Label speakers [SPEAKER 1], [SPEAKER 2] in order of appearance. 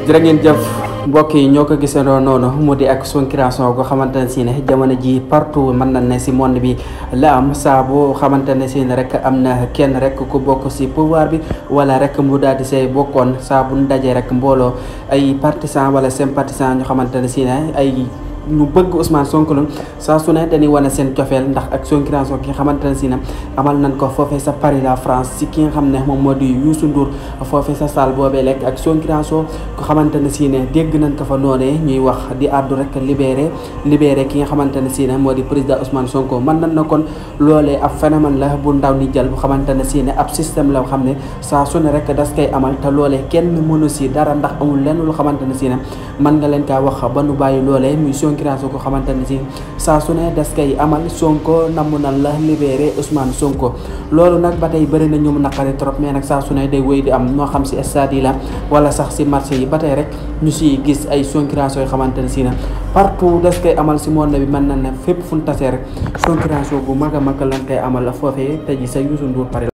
[SPEAKER 1] jërë ngeen jëf mbokk yi ñoo ko gisandoo noonu mu di ak sonkirason go xamante ne si ne jamono ji partout mën na ne si monde bi la am saa boo xamante ne si ne rek am na kenn rek ku bokk si pouvoir bi wala rek mu daal di say bokkoon saa bu ñu dajee rek mbooloo ay partisan wala sympathisant ñu xamante ne si ne ay ñu bëgg Ousmane Sonko la saa su ne dañuy wane seen cofeel ndax ak sonkirason ki nga xamante ne si ne amal nañ ko foofee sa Paris la France si ki nga xam ne moom moo di Youssou Ndour foofee sa salle boobee lekk ak sonkirason ko xamante ne si ne dégg nañ ko fa noonee ñuy wax di àddu rek libéré ki nga xamante ne si ne moo di président Ousmane Sonko mën nañ na kon loolee ab phénomène la bu ndaw ni jël bu xamante ne si ne ab système la xam ne saa su ne rek das koy amal te loolee kenn mënu si dara ndax amul lenn lu xamante ne si ne mën nga leen kaa wax ba nu bàyyi loolee muy sonkirason ko xamante ne si saa su ne das koy amal Sonko namu nan la libéré Ousmane Sonko loolu nag ba tey bëri na ñu mu naqari trop mais nag saa su ne day wéy di am moo xam si stade yi la wala sax si marché yi ba tey rek ñu si gis ay sonkirason yoo xamante ne si na partout das koy amal si monde bi mën na ne fépp fu ñu tasee rek sonkirason bu mag a mag lañ koy amal la foofee te ji sa Youssou Ndour Paris